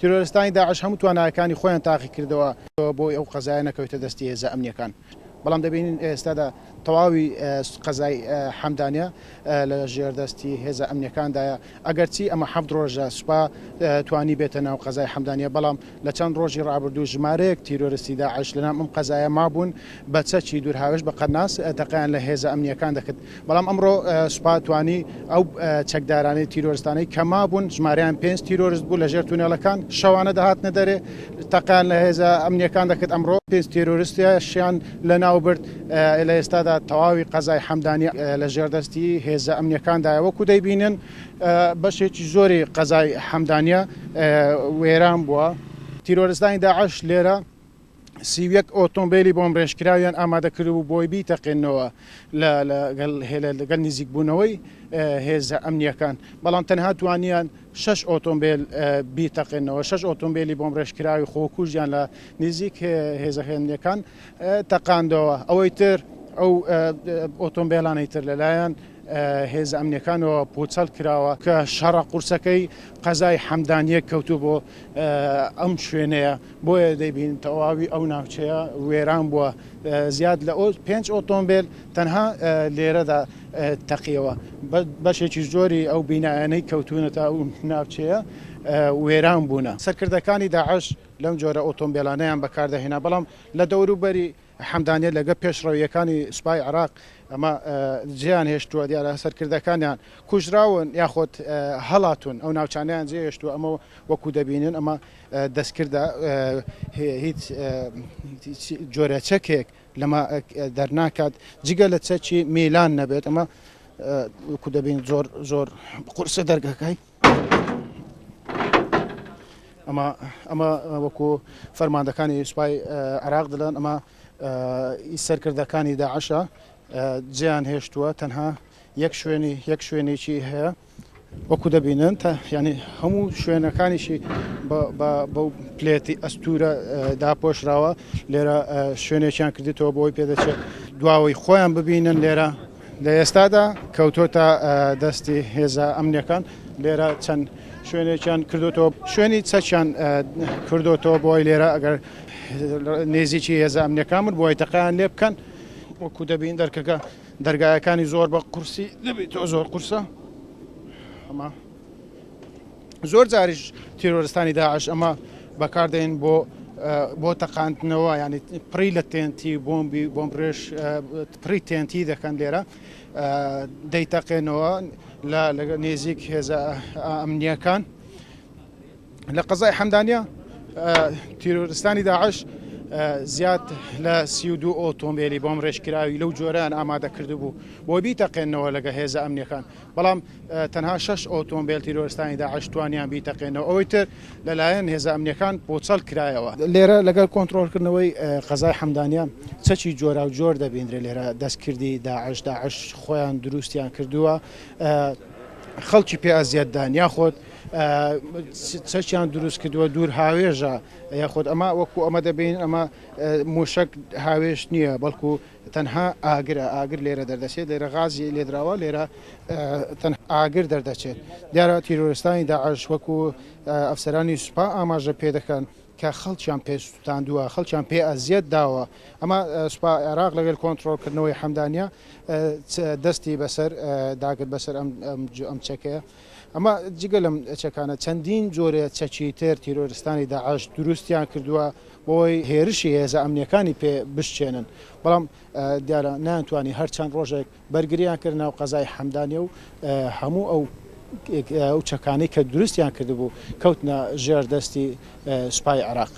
تیرۆرستانی داعش هەموو توانایەکانی خۆیان تاقیکردەوە بۆی ئەو قەزایە نەکەوێتە دەستی هێزە ئەمنییەکان. بەڵام دەبینین ئێستادا تەواوی قەزای حەمدانیە لە ژێر دەستی هێزە ئەمنیەکاندایە، ئەگەرچی ئەمە حەفت ڕۆژە سوپا توانی بێتە ناو قەزای حەمدانیە، بەڵام لە چەند ڕۆژی ڕابردوو ژمارەیەک تیرۆرستی داعش لەناو ئەم قەزایە مابوون بە چەکی دوورهاوێژ بە قەناس تەقەیان لە هێزە ئەمنیەکان دەکرد، بەڵام ئەمڕۆ سوپا توانی ئەو چەکدارانەی تیرۆرستانەی کە مابوون ژمارەیان پێنج تیرۆرست بوو لە ژێر تونێڵەکان شەوانە دەهاتنە دەرێ تەقەیان لە هێزە ئەمنیەکان دەکرد، ئەمڕۆ پێنج تیرۆرستیشیان لەناوبرد. لە ئێستادا تەواوی قەزای حەمدانی لە ژێر دەستی هێزە ئەمنیەکاندایە، وەکو دەیبینن بەشێکی زۆری قەزای حەمدانیە وێران بووە. تیرۆرستانی داعش لێرە 31 ئۆتۆمبیلی بۆمبڕێژکراویان ئامادە کردبوو بۆی بیتەقێننەوە لەگەڵ نزیکبوونەوەی هێزە ئەمنیەکان، بەڵام تەنها توانیان شەش ئۆتۆمبیل بیتەقێننەوە. شەش ئۆتۆمبیلی بۆمبڕێژکراوی خۆکوژیان لە نزیک هێزە ئەمنیەکان تەقاندەوە، ئەوەی تر ئەو ئۆتۆمبیلانەی تر لەلایەن هێزە ئەمنیەکانەوە پوچەڵ کراوە کە شەڕە قورسەکەی قەزای حەمدانیە کەوتوو بۆ ئەم شوێنەیە، بۆیە دەیبین تەواوی ئەو ناوچەیە وێران بووە. زیاد لە پێنج ئۆتۆمبیل تەنها لێرەدا تەقیەوە، بەشێکی زۆری ئەو بینایانەی کەوتوونەتە ئەو ناوچەیە وێران بوونە. سەرکردەکانی داعش لەم جۆرە ئۆتۆمبیلانەیان بەکاردەهێنا، بەڵام لە دەوروبەری حەمدانیە لەگە پێشڕەوییەکانی سوپای عێراق ئەمە جێیان هێشتووە. دیارە سەرکردەکانیان کوژراون یاخود هەڵاتون، ئەو ناوچانەیان جێهێشتووە. ئەمە وەکو دەبینن ئەمە دەستکردە، هیچ جۆرە چەکێک لەمە دەرناکات جگە لە چەکی میلان نەبێت. ئەمە وەکو دەبین زۆر زۆر قورسە دەرگەکەی. ئەمە ئەمە وەکو فەرماندەکانی سوپای عێراق دەڵێن ئەمە سەرکردەکانی داعشە جیان هێشتووە، تەنها یەک شوێنی یەک شوێنێکی هەیە وەکو دەبینن تا ینی هەموو شوێنەکانیشی بەو پلێتی ئەستورە داپۆشراوە. لێرە شوێنێکیان کردیتەوە بۆی پێدەچێت دواوەی خۆیان ببینن. لێرە لە ئێستادا کەوتۆتە دەستی هێزە ئەمنیەکان. لێرە چەند شوێنێکیان کردوتەوە، شوێنی چەکیان کردوتەوە بۆی لێرە ئەگەر نێزیکی هێزە ئەمنیەکان بن بۆی تەقیان لێ بکەن. وەکو دەبین دەرکەکە دەرگایەکانی زۆر بە قورسی دەبێتەوە، زۆر قورسە. ئەمە زۆر جاریش تیرۆرستانی داعش ئەمە بەکاردێن بۆ بۆ تەقاندنەوە، ینی پڕی لە تێنتی بۆمبی بۆمبڕێژ پڕی تێنتی دەکەن لێرە دەیتەقێنەوە لە نێزیک هێزە ئەمنیەکان. لە قەزای حەمدانیە تیرۆرستانی داعش زیاد لە 32 ئۆتۆمبیلی بۆمڕێژکراوی لەو جۆرەیان ئامادە کردبوو بۆ بیتەقێنەوە لەگە هێزە ئەمنیەکان، بەڵام تەنها شەش ئۆتۆمبیل تیرۆرستانی داعش توانیان بیتەقێنەوە، ئەوەی تر لەلایەن هێزە ئەمنیەکان پۆچەڵ کرایەوە. لێرە لەگەڵ کۆنترۆڵکردنەوەی قەزای حەمدانیە چەکی جۆراوجۆر دەبینرێت لێرە، دەستکردی داعش، داعش خۆیان دروستیان کردووە، خەڵکی پێ ئەزیەتدان، یاخود چەکیان دروست کردووە دوور هاوێژە، یاخود ئەمە وەکو ئەمە دەبین ئەمە موشک هاوێژ نییە بەڵکو تەنها ئاگرە، ئاگر لێرە دەردەچێت، لێرە غازی لێدراوە، لێرە تەنها ئاگر دەردەچێت. دیارە تیرۆرستانی داعش وەکو ئەفسەرانی سوپا ئاماژە پێ دەکەن کە خەڵکیان پێ سوتاندووە، خەڵکیان پێ ئەزیەت داوە. ئەمە سوپا عێراق لەگەل کۆنترۆڵکردنەوەی حەمدانیە دەستی بەسەر داگرت بەسەر ئەم چەکەیە. ئەمە جگە لەم چەکانە چەندین جۆرە چەکی تر تیرۆرستانی داعش دروستیان کردووە بۆی هێرشی هێزە ئەمنیەکانی پێ بشچێنن، بەڵام دیارە نەیانتوانی. هەر چەند ڕۆژێک بەرگریان کرد ناو قەزای حەمدانیە و هەموو ئەو ئەو چەکانەی کە دروستیان کردبوو کەوتنە ژێر دەستی سوپای عێراق.